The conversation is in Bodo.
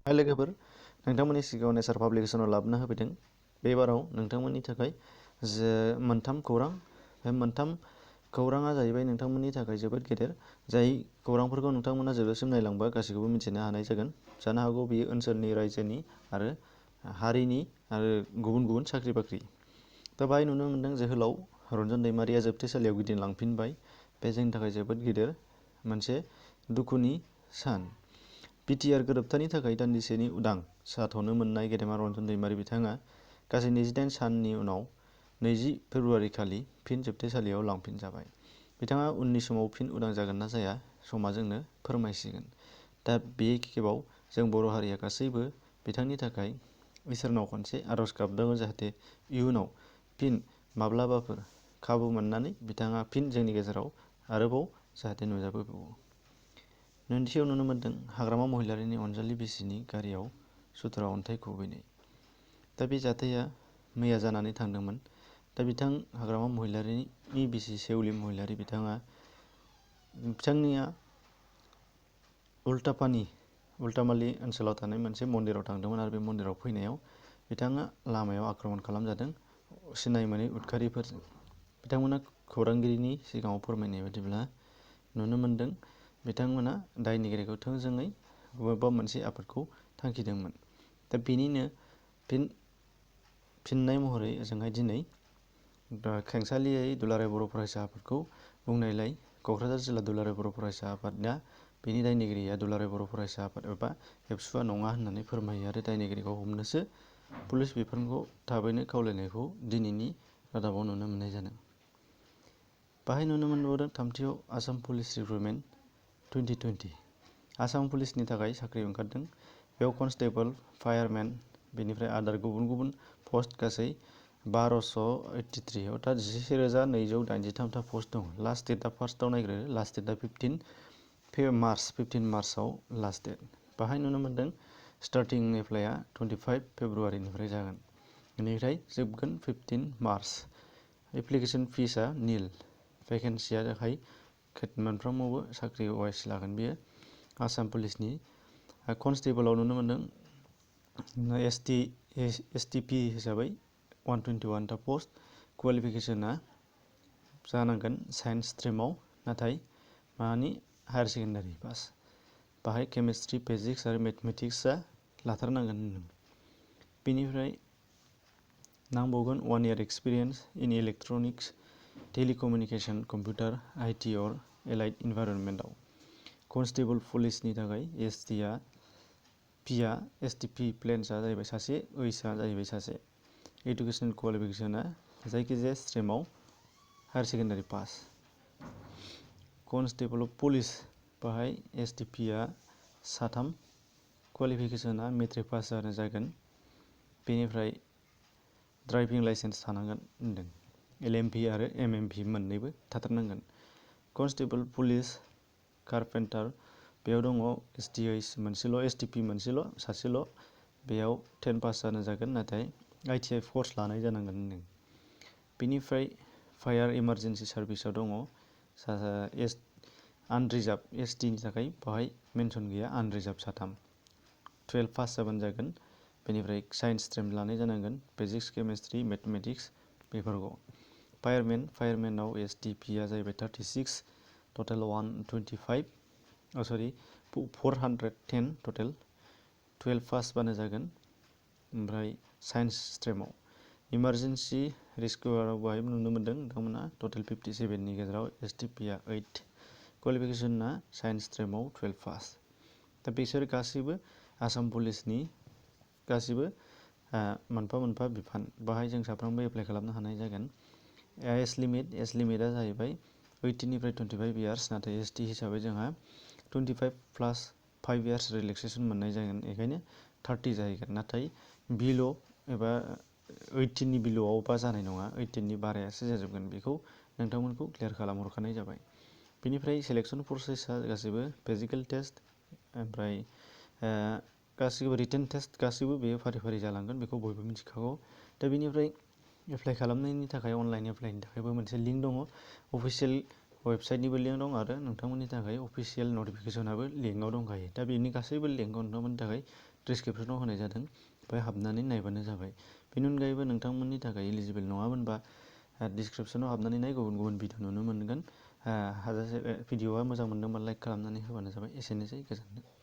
हाय लोगोफोर, नोंथांमोननि सिगाङाव नेचार पाब्लिकेसनाव लाबोना होफैदों। बे बाराव नोंथांमोननि थाखाय मोनथाम खौरां। बे मोनथाम खौराङा जाहैबाय नोंथांमोननि थाखाय जोबोद गेदेर। जाय खौरांफोरखौ नोंथांमोना जोबजासिम नायलांबा गासैखौबो मिथिनो हानाय जागोन। जानो हागौ बेयो ओनसोलनि, रायजोनि आरो हारिनि आरो गुबुन गुबुन साख्रि बाख्रि। दा बाहाय नुनो मोन्दों जोहोलाव रन्जन दैमारिया जोबथेसालियाव गिदिंलांफिनबाय। बे जोंनि थाखाय जोबोद गिदिर मोनसे दुखुनि सान। बिटिआर गोरोबथानि थाखाय दान्दिसेनि उदां जाथ'नो मोननाय गेदेमा रन्जन दैमारि बिथाङा गासै 28 साननि उनाव 20 फेब्रुआरि खालि फिन जोबथेसालियाव लांफिनजाबाय। बिथाङा उननि समाव फिन उदां जागोन ना जाया समा जोंनो फोरमायसिगोन। दा बे खेबाव जों बर' हारिया गासैबो बिथांनि थाखाय इसोरनाव खनसे आरज गाबदों जाहाथे इयुनाव फिन माब्लाबाफोर खाबु मोननानै बिथाङा फिन जोंनि गेजेराव आरोबाव जाहाथे नुजाबोबावो। नैथियाव नुनो मोन्दों हाग्रामा महिलारिनि अनजालि बिसिनि गारियाव सुथुरा अन्थाइ खुबैनाय। दा बे जाथाया मैया जानानै थांदोंमोन। दा बिथां हाग्रामा महिलारिनि बिसि सेउलि महिलारि बिथांनिया उल्टामालि ओनसोलाव थानाय मोनसे मन्दिराव थांदोंमोन आरो बे मन्दिराव फैनायाव बिथाङा लामायाव आक्रमन खालामजादों सिनाय मोनै उदखारिफोरजों। बिथांमोना खौरांगिरिनि सिगाङाव फोरमायनाय बायदिब्ला नुनो मोन्दों बिथांमोना दायनिगिरिखौ थोंजोङै बबेबा मोनसे आफादखौ थांखिदोंमोन। दा बेनिनो फिननाय महरै ओजोंहाय दिनै खेंसालियायै दुलाराय बर' फरायसा आफादखौ बुंनायलाय क'क्राझार जिल्ला दुलाराय बर' फरायसा आफादआ बेनि दायनिगिरिया दुलाराय बर' फरायसा आफाद एबा एबसुआ नङा होननानै फोरमायो आरो दायनिगिरिखौ हमनोसो पुलिस बिफानखौ थाबैनो खावलायनायखौ दिनैनि रादाबाव नुनो मोननाय जादों। बाहाय नुनो मोनबावदों थामथियाव आसाम पुलिस रिक्रुटमेन्ट 2020। आसाम पुलिसनि थाखाय साख्रि ओंखारदों। बेयाव कनस्टेबल, फायारमेन, बेनिफ्राय आदार गुबुन गुबुन पस्ट गासै 1283 अर्थात 11,283 टा पस्ट दं। लास्ट डेटआ फार्स्टआव नायग्रो, लास्ट डेटआ 15 मार्चआव लास्ट डेट। बाहाय नुनो मोन्दों स्टार्टिं एप्लाइआ 25 फेब्रुआरिनिफ्राय जागोन। बेनिफ्राय जोबगोन 15 मार्च। एप्लिकेसन फिसआ निल। भेकेन्सिया थाखाय मोनफ्रोमावबो साख्रि वाइस लागोन बेयो आसाम पुलिसनि। कनस्टेबलाव नुनो मोन्दों एसटिपि हिसाबै 121 टा पस्ट। क्वालिफिकेसना जानांगोन साइन्स स्ट्रिमाव, नाथाय हायार सेकेन्डारि पास। बाहाय केमिस्ट्रि, फिजिक्स आरो मेथमेटिक्सआ लाथारनांगोन होनदों। बेनिफ्राय नांबावगोन 1 year एक्सपिरियेन्स इन इलेक्ट्रनिक्स, टेलिकमिउनिकेशन, कम्पिउटार, आइटि अर एलाइड इनभाइरनमेन्टआव। कनस्टेबल पुलिसनि थाखाय एसटिपि प्लेन्सआ जाहैबाय सासे, ओइसआ जाहैबाय सासे। एडुकेसनेल क्वालिफिकेसना जायखिजाया स्ट्रिमाव higher secondary pass. Constable of police बाहाय एसटिपिआ 3। क्वालिफिकेसना मेट्रिक पास जागोन। बेनिफ्राय ड्राइभिं लाइसेन्स थानांगोन होनदों। एलएमभि आरो एमएमभि मोननैबो थाथारनांगोन। कनस्टेबल पुलिस कारपेन्टार बेयाव दङ एसटिओइस मोनसेल', एसटिपि मोनसेल', सासेल'। बेयाव 10 पास जानो जागोन, नाथाय आइटिआइ कर्स लानाय जानांगोन होनदों। बेनिफ्राय फायार इमार्जेन्सि सार्भिसआव दङ आनरिजार्भ एसटिनि थाखाय बाहाय मेनसन गैया, आनरिजार्भ 3। 12 पास जाबानो जागोन। बेनिफ्राय साइन्स स्ट्रिम लानाय जानांगोन, फिजिक्स, केमिस्ट्रि, मेथमेटिक्स बेफोरखौ। फायारमेनाव एसटिपिआ जाहैबाय 36, टटेल 410 टटेल। 12 पास बानो जागोन। ओमफ्राय साइन्स स्ट्रिमाव इमार्जेन्सि रेस्किउआराव बाहाय नुनो मोन्दों नोंथांमोना टटेल 57नि गेजेराव एसटिपिआ 8। क्वालिफिकेसना साइन्स स्ट्रिमाव 12 पास। दा बिसोर गासैबो आसाम पुलिसनि गासैबो मोनफा मोनफा बिफान। बाहाय जों साफ्रोमबो एप्लाइ खालामनो हानाय जागोन। एज लिमिटआ जाहैबाय 18 निफ्राय 25 इयार्स, नाथाय एसटि हिसाबै जोंहा 25 प्लास 5 इयार्स रिलेक्सेसन मोननाय जागोन, बेखायनो 30 जाहैगोन। नाथाय बिल' एबा 18नि बिल'आवबा जानाय नङा, 18नि बारायासो जाजोबगोन। बेखौ नोंथांमोनखौ क्लियार खालामहरखानाय जाबाय। बेनिफ्राय सेलेक्सन प्रसेसआ गासैबो फिजिकेल टेस्ट, ओमफ्राय गासैबो रिटेन टेस्ट, गासैबो बेयो फारि फारि जालांगोन, बेखौ बयबो मिथिखागौ। दा बेनिफ्राय एप्लाइ खालामनायनि थाखाय अनलाइन एप्लाइनि थाखायबो मोनसे लिंक दङ। अफिसियेल वेबसाइटनिबो लिंक दं आरो नोंथांमोननि थाखाय अफिसियेल नटिफिकेसनाबो लिंकआव दंखायो। दा बेनि गासैबो लिंकआव नोंथांमोननि थाखाय डिसक्रिपसनाव होनाय जादों, बेहाय हाबनानै नायबानो जाबाय। बेनि अनगायैबो नोंथांमोननि थाखाय इलिजिबोल नङामोनबा डिसक्रिपसनाव हाबनानै नाय, गुबुन गुबुन भिडिअ नुनो मोनगोन। हाजासे भिडिअआ मोजां मोनदोंबा लाइक खालामनानै होबानो जाबाय। एसेनोसै, गोजोन्थों।